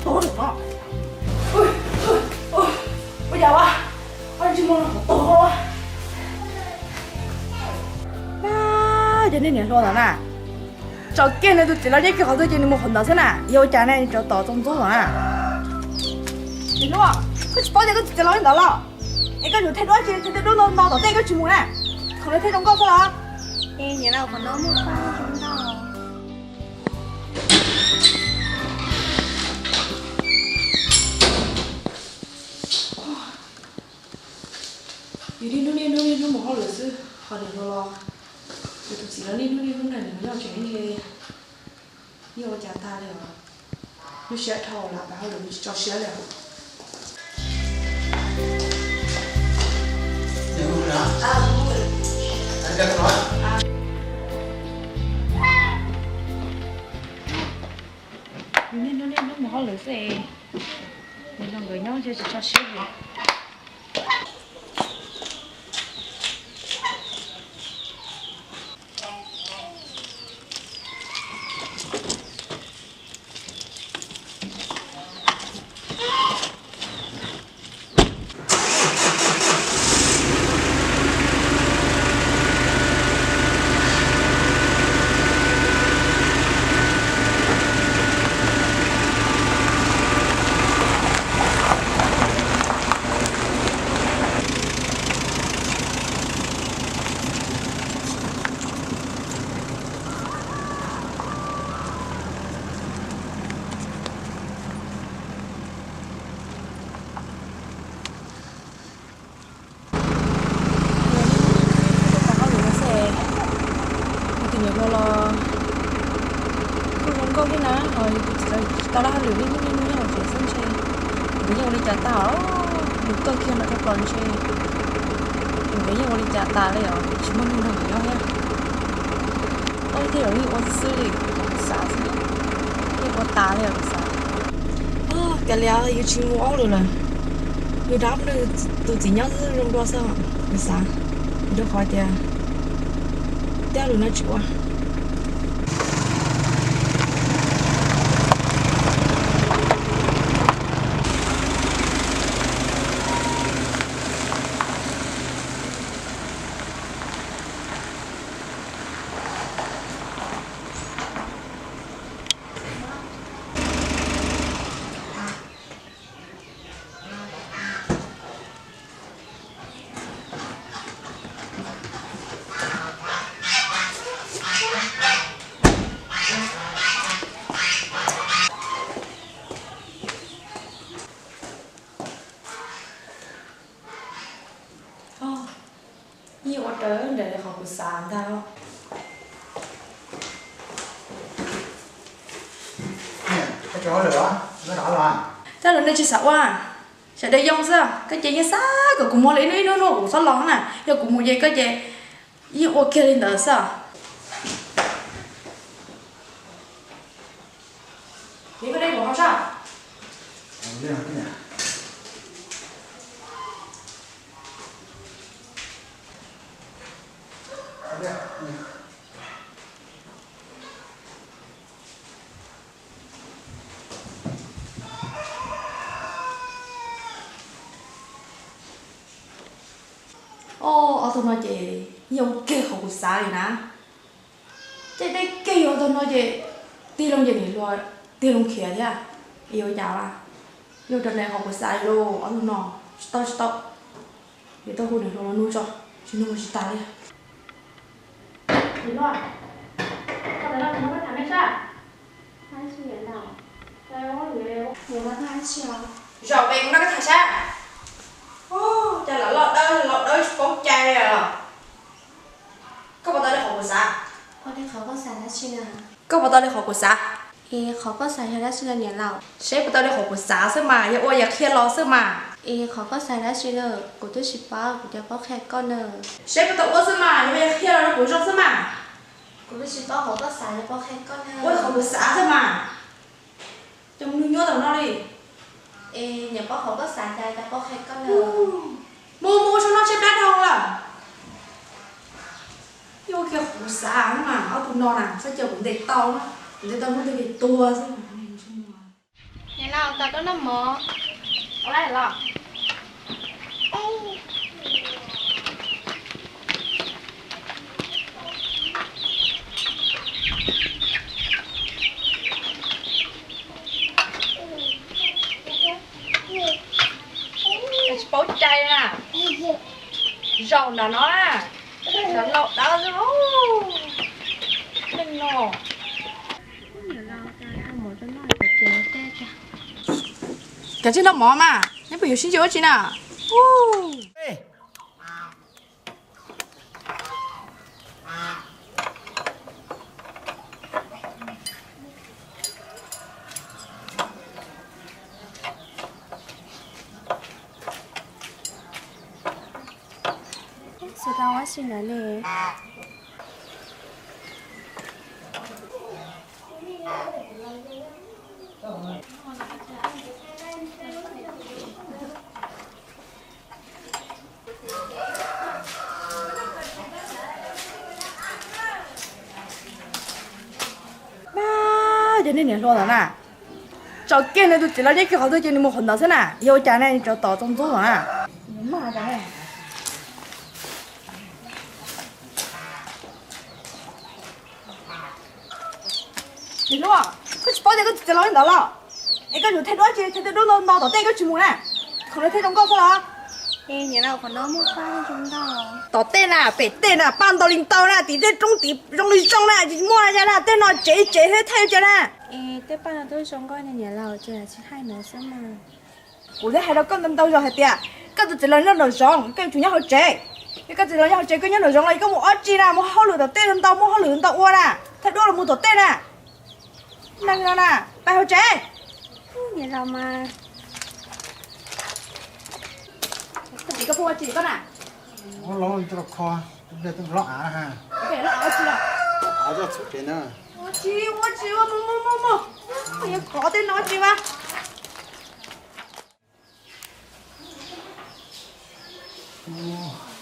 Ua cas ua, ua tsis mus los qhov tod. Cov niag niam hluas ntawd na, tso kiag nws tus txiv laus nyob kiag qhov twg ces nws mus qhov ntawd xwb na. Yog ua cas ne, nws tso tod txog ntxub ntawd na. Niam hluas, koj tsis paub tias koj tus txiv laus nyob ntawd los? Es koj yuav theej duab tsi, theej tej duab no no tom tej koj tsis mus na. Qhov no thiaj zoo nkauj xwb los. Es niam laus, qhov no muaj paj zoo nkauj. Yus niaj hnub niaj hnub niaj hnub mus hauj lwm xwb, ho niam hluas los, yus tus txiv los niaj hnub niaj hnub na, nws nyob tsev ntshe yeej ua cas tag li os. Lub siab dhau lawm, pab hauj lwm tsis tso siab li os. Yus niaj hnub niaj hnub mus hauj lwm xwb, nws los nkawd nyob ntshe tsis tso siab li. Yus tus niam hluas los kuj zoo nkauj thiab na, ho yus tus txiv los tsis tau laj hauj lwm li, niaj hnub nyob hauv tsev xwb ntshe nkawd yeej ua li cas tas os, nws kawg kiag no rau pom ntshe nkawd yeej ua li cas tas li os, tsis muaj neeg nrog nkawd nyob thiab. Ua li tej zaum yeej ua xwb li, kuv xav xwb, yeej ua tas li os kuv xav. Kav liam, yus tsis mus ua hauj lwm lawm, yus dab nws tus txiv nyob zoo dua xwb, kuv xav, vim rau qhov tias tej hauj lwm no tsis ua. Yeej ua raws nraim li qhov kuv xav ntag. Tej lus nej tsis xav ua, sawv daws yoo xwb, koj ces yeej xav kom kuv muag li ib hnub ib hnub kuv txhob los na, yog kuv mus ces koj ces yeej ua kiag li ntawd xwb. Ob tug no ces yeej ua kiag qhov kuv xav li na. Ces tej kev yuav tau no ces tig loo ces nim luag tig loo khiav thiab. Yuav cas, yuav raws nraim qhov kuv xav li lauj. Ob tug no tsis tau, tsis tau. Yuav tau hu niam hluas los nug tso, tsis nug tsis tas li. Zaum pem kuv nrog koj tham sab. Cas lawv loj dawb loj dawb tsis paub cai os. Koj puas tau li qhov kuv xav? Koj puas tau li qhov kuv xav? Es qhov koj xav yog dab tsi niam laus? Seb puas tau li qhov kuv xav xwb mas, yog ua yog qhia los xwb mas. Es qhov koj xav dab tsi na? Kuv twb tsis paub, kuv cov paub qhia koj na. Seb puas tau ua xwb mas, yog ua yog qhia los rau kuv zoo xwb mas. Kuv twb tsis paub, qhov koj xav yog paub qhia koj na. Ua li qhov kuv xav xwb mas. Cov nus nyuaj tau no li. Es niam paub qhov koj xav cas, cas paub qhia koj na. Mus mus, tsam no tshaib plab dhau lawm. Yuav ua kiag qhov kuv xav mas, ob tug no na txhob cia kuv ntes tau na, kuv ntes tau hnub twg ces tuag xwb. Tau, tau koj noj mov. Ua li los. Tsis paub cai na. Zaum nram no na. Nram laus dawb xwb. Neeg no. Kav tsij noj mov mas, neb puas yuav sib ntsib ua tsi na? Xav tau ua si ntawd ne. Ab, cov niag niam hluas ntawd na, tsaus kiag nws tus txiv laus nyob kiag qhov twg ces nws mus qhov ntawd xwb na. Yog ua cas ne, nws tsaus tom txoov ntxub no na. Niam hluas, koj tsis paub tias koj tus txiv laus li ntawd los? Es koj yuav thaij duab tsi, thaij tej duab ntau ntau tom tej koj tsis mus na? Qhov no thiaj zoo nkauj xwb los? Tom tej na, pem tej na, paj ntau li ntau na, tim tej roob tim zoo li zoo na, tsis muaj na, tej no tsev tsev thiab thaij cas na. Kuv twb hais rau koj ntau ntau zaus hais tias koj tus txiv laus nyob nraum zoov, koj yuav tsum nyob hauv tsev. Yog koj txiv laus nyob hauv tsev, koj nyob nraum zoov los koj mus ua tsi na, mus hauj lwm tom tej ntau, muaj hauj lwm ntau ua na, thaij duab los mus tom tej na. Neeg no na, pais hauv tsev. Koj txiv koj pheej ua tsi koj na? Ua tsi los? Ua tsi, ua tsi, ua mus mus mus mus. Yuav kov tej no tsi mas.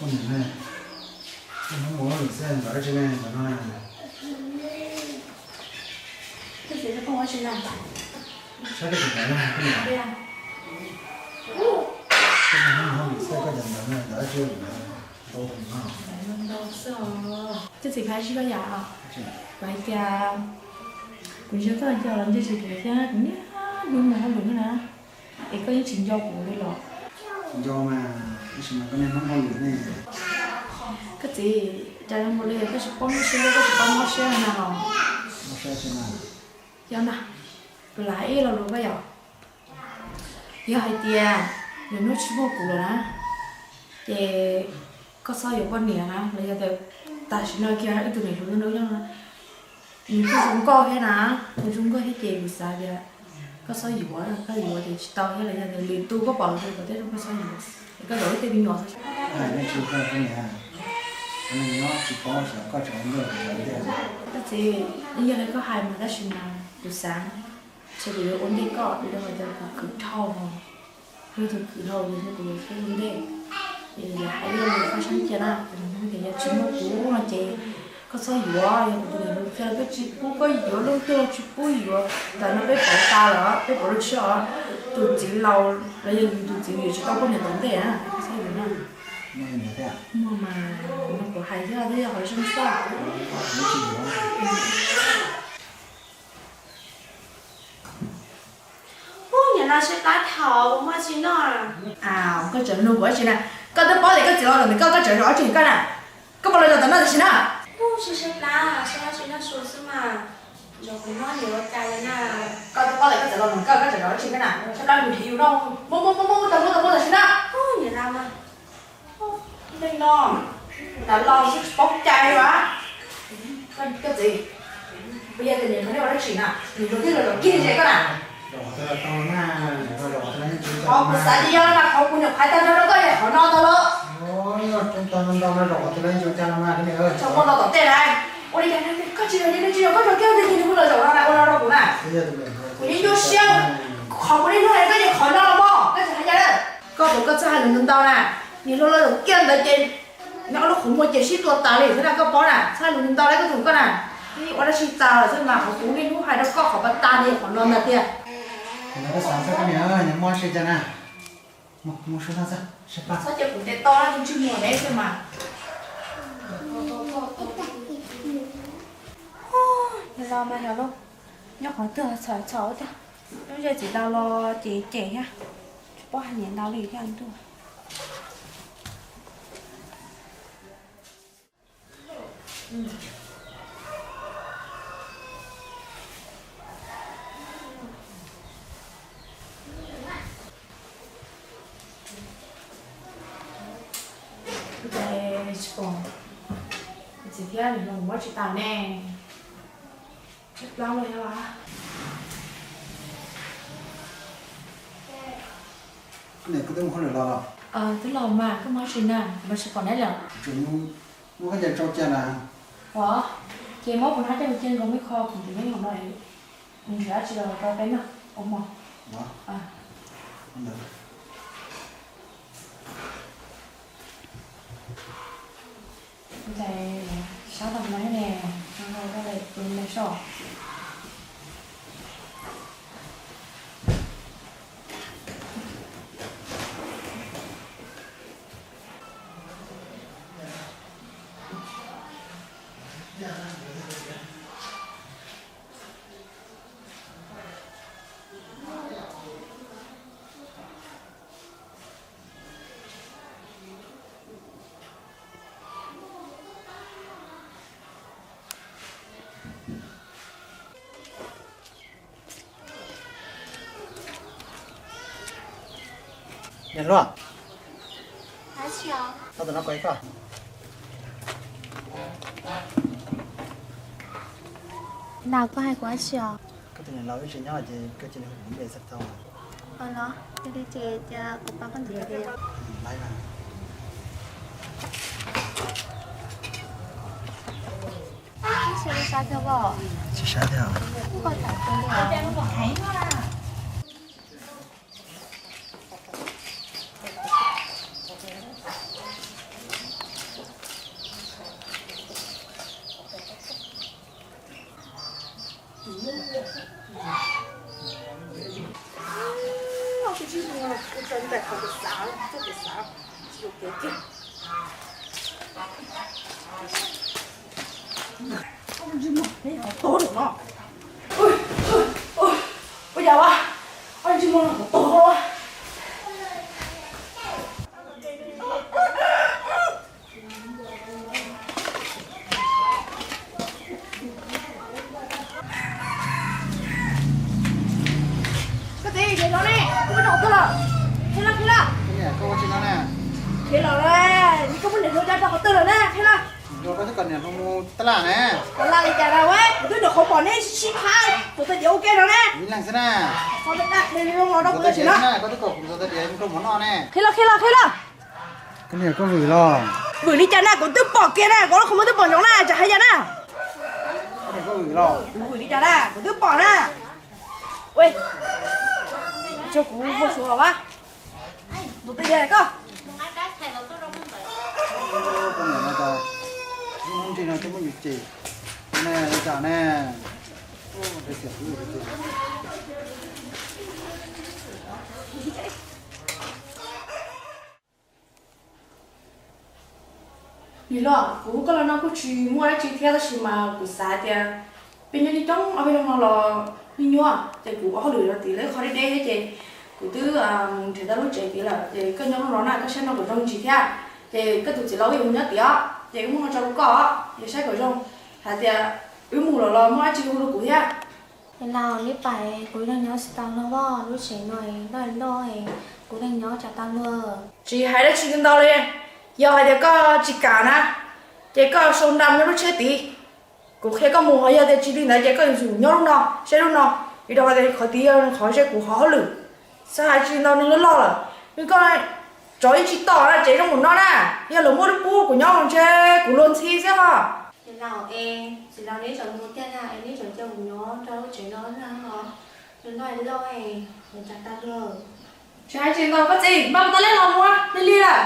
Koj niam ne, koj Hmoob ua hauj lwm xwb ntawm dab tsi ne ntawm no? Koj txiv, koj Hmoob ua tsi na? Saib koj txiv ntawd na, koj niam. Koj Hmoob ua hauj lwm xwb koj cov ntawd na, ntawm dab tsi ntawd? Ntau heev no. Koj txiv, phais tsis koj yam os. Kuv hais tias kuv ntsia koj ntsia los ntsia tsis pom thiab, kuv niaj hnub mus hauj lwm na, es koj yeej tsis nco kuv li los? Nco mas, tab sis mas koj niaj hnub hauj lwm ne. Koj txiv, cas zoo nkaus li koj tsis paub mob siab, koj tsis paub mob siab na los? Mob siab tsi na? Yog na, kuv lam hais ib lo lus koj yom. Yog hais tias lwm hnub tsis muaj kuv lawm na, ces koj txhob yuav poj niam na, los yog tias tam sim no kiag wb tus niam hluas nyob na, nws kuj zoo nkauj thiab na, nws zoo nkauj thiab ces kuv xav tias koj txhob yuav, koj yuav ces tsis tau thiab, los yog tias lwm tus koj pom lwm tus kom tej zoo koj txhob yuav, es koj zaum wb tej me nyuam xwb. Koj txiv, yog li koj hais mas tab sis mas kuv xav, ntshe kuv yuav ua ntej koj, vim rau qhov tias kuv khwv dhau, kuv tus khwv dhau ces kuv yuav ua ntej. Es yog hais ib lo lus koj sab cia na, kuv tias yog tsis muaj kuv no ces koj txhob yuav, yog kuv tus niam hluas kiag los koj tsis pub koj yuav, leej twg los tsis pub yuav. Ntawm no peb pauv tas lawm, peb pauv lub tsheb os, tus txiv laus los yog yus tus txiv yuav tsis tau poj niam tom ntej na, koj txhob yuav na. Muaj mas, no kuv hais thiab, twb yog qhov zoo xwb. Ub, niam laus, saib plab thaum muaj tsi noj. Koj tseem nug kuv dab tsi na? Koj twb paub tias koj txiv laus nyob ntawm koj, koj tseem zaum dab tsi koj na? Koj puas los zaum tom no tam sim no? Ub, tsis saib plab, saib dab tsi noj su xwb mas. Zaum kuv noj niam ua cas li na. Koj twb paub tias koj txiv laus nyob ntawm koj, koj tseem zaum dab tsi koj na? Saib plab mus nrhiav yus noj, mus mus mus mus, tau mus tau mus tam sim no. Ub, niam laus mas. Neeg no, ntawm laus xwb tsis paub cai li as. Koj txiv, puas yog tias niam hluas nej ua dab tsi na? Niam hluas twb los zaum kiag ze koj na. Qhov kuv xav ces yog mas qhov kuv nyuam qhuav tag nrho rau koj yog qhov no ntag los. Tsis muaj no tom tej na. Ua li cas koj tsis los, yog tsis yog koj tso kiag tes ces nws mus los zaum no na, ua no rau kuv na. Kuv yeej nyuaj siab, qhov kuv niaj hnub hais koj ces qhov no los mas koj tsis hais yam li. Koj puas, koj txhob hais lus ntau ntau na. Niam hluas los zaum kiag ntawd ces nws ob lub qhov muag ces sib tua tas li thiab na, koj paub na. Txhob hais lus ntau ntau li koj tus koj na. Ib ua dab tsi tas lawm xwb mas, qhov kuv niaj hnub hais rau koj qhov pas tas li qhov no ntag tiag. Koj xav xwb koj niam, nyob muaj si cas na. Mus, mus sub no xwb, sib pab. Txhob cia kuv tes to, ntsej muag neb xwb mas. Yog los mas yog lauj, nyob qhov twg txhaum txhaum thiab. Lub zej txiv laus los cem cem thiab, tsis paub hais niam ntau li thiab ntuj. Tsis pom txiv thiab nws los muab tsis tas ne. Tsib plaub los yog. Koj niam, koj twb mus hauj lwm los los? Twb los mas, koj muab tsis na, kuv los tsis pom neb lawm. Tseem muab koj cov tsau cia na. Ua, ces muab kuv hnab coj mus cia nkaus me qho, kuv tus me nyuam no nrhiav dab tsi los rau peb noj ua hmo. Ntawd. Ntxais sab tau no ne, no rau lawm tus me soj. Niam hluas, tau tus no kom ib koj. Lau, koj hais kuv dab tsi os? Koj tus niam laus ib tsis nyob ces koj cia li hu kuv npe xwb tau. Ua los, yog li ces cia kuv pab koj ntawm tias. Tsis sab thiab os. Ua cas ua, ua ntsej muag no tog. Koj txiv, qhia los ne, koj peb rau qhov twg lawm? Qhia los, qhia los. Qhia los, koj muab niam hluas coj rau qhov twg lawm ne, qhia los. Koj twb kom niam hluas mus taj laj ne. Taj laj li cas na, kuv twb nyuam qhuav pom neb sib phab tus txiv ua ke no ne. Ib leeg xwb na. Qhia los, qhia los, qhia los. Koj niam, koj vwm los? Vwm li cas na, kuv twb pom kiag na, kuv lub qhov muag twb pom ntsoov na, tsam hais yam na. Koj niam, koj vwm los? Kuv vwm li cas na, kuv twb pom na. Ua, tso kuv muag suav los mas. Tus twg yog koj? Koj niam no tas, hnub ntsis no coj muab yus cem ne, li cas ne. Niam hluas, kuv hu koj los no kuj tsis muaj dab tsi thiab tab sis mas kuv xav tias peb nyob coob coob ob peb leeg no los yeej nyuaj, ces kuv ua hauj lwm no tim lawv qhov deb deb thiab ces kuv twb nrhiav tau lub tsev tid lawm, ces koj nyob lub no na, koj saib no kom zoo ntsis thiab. Ces koj tus txiv laus wb yuav mus nyob tim os, ces wb muab no tso rau koj, yog saib kom zoo hais tias wb mus lawm los muaj dab tsi hu rau kuv thiab. Niam laus, neb pais, kuv yeej nyob tsis tau luag, lub tsev no loj loj, kuv yeej nyob tsis tau luag. Tsis hais dab tsi ntau li, yog hais tias koj tsis kam na, ces koj sau nra nyob lub tsheb tid, kuv qhia koj mus, ho yog tias tsis li ntawd ces koj yuav tsum nyob lub no, saib lub no, vim rau qhov tias qhov tid yog qhov ze kuv qhov hauj lwm. Txhob hais tsis ntau, neeg loj loj lawm, nws koj tso ib tsis tom na, tsev zoo npaum no na, yog lawv muab lub pub kuv nyob mus ntshe kuv luag ntxhi xwb ho. Niam laus es, txiv laus neb tseem mus tiag na es neb tseem cia kuv nyob rau lub tsev no na ho, lub no loj es, kuv tsis kam luag. Tsis hais tsis ntau, koj txiv, npaj mus tau leb los mus, lig lig lawm.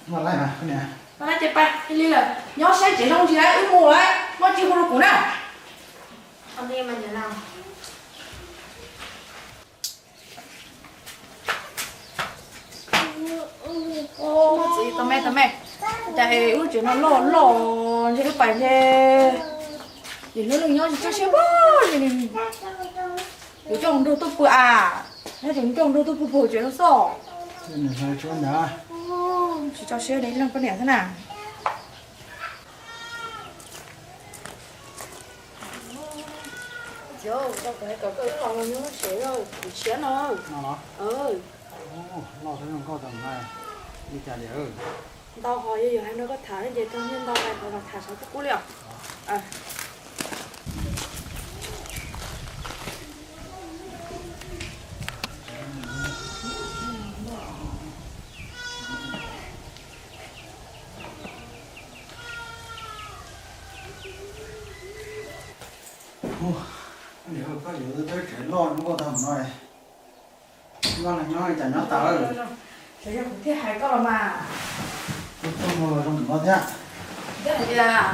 Lig lig lawm, nyob saib tsev zoo ntsis lawm wb mus lawm, muaj dab tsi hu rau kuv na. Loj loj ntshe lub pais ntshe, ces lub neej nyob tsis tso siab pag li. Yuav coj nrog tuaj pw a, nyob tseem coj nrog tuaj pw puag tsev no xwb. Tsis tso siab li leej poj niam xwb na. Tau kom koj wb los nyob sev kuv tshiab no. Loj thiab zoo nkauj tau li cas li. Ntau hos yog yus hais nrog koj tham ces tau nyiaj ntau hais qhov mas tham sav kuj kub li os. Koj yuav teb tsev loj zoo nkauj tag no, koj los nyob li cas nyob tau. Xyov yog kuv thiaj hais koj los mas. Koj tuaj mus los zoo no thiab. Thiaj hais tias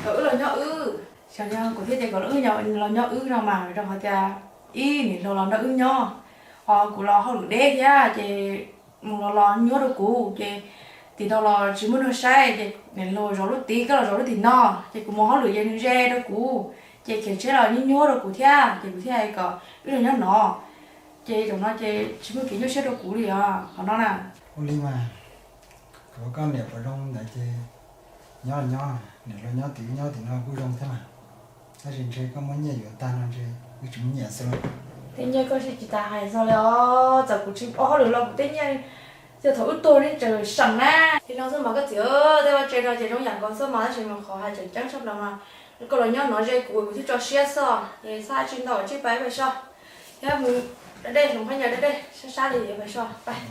kom wb los nyob wb, xyov yog kuv thiaj tias kom wb los nyob wb no mas rau qhov tias ib niam hluas los nrog wb nyob, ho kuv los hauj lwm deb thiab ces mus los los nyuaj rau kuv ces tim no los tsis muaj neeg saib ces niam hluas zov lub tid koj los zov lub tim no ces kuv mus hauj lwm ces nws ze rau kuv ces khiav tsheb los nyuaj nyuaj rau kuv thiab ces kuv thiaj hais kom wb los nyob no. Ces zaum no ces tsis muaj kev nyuaj siab rau kuv li os qhov no na. Ua li mas, kuv koj niam puas zoo ntawd ces nyob los nyob, niam hluas nyob tim wb nyob tim no kuj zoo thiab mas. Tab sis ntshe koj muab nyiaj yuav tag no ntshe wb tsis muaj nyiaj xwb. Tej nyiaj koj siv tsis tas hais txog li os, txawm kuv tsis ua hauj lwm los kuv tej nyiaj yog thaum wb tuag neb tseem seem na. Li no xwb mas koj txiv, tej vaj tse no ces zoo yam nkaus xwb mas tab sis mas qhov hais tseem ceeb tshaj plaws mas koj los nyob no ze kuv, kuv thiaj tso siab xwb. Es xav tsis ntau tsij pais pais so, thiab mus da dej hloov phab nyas da dej sab sab li yuav pais so pais.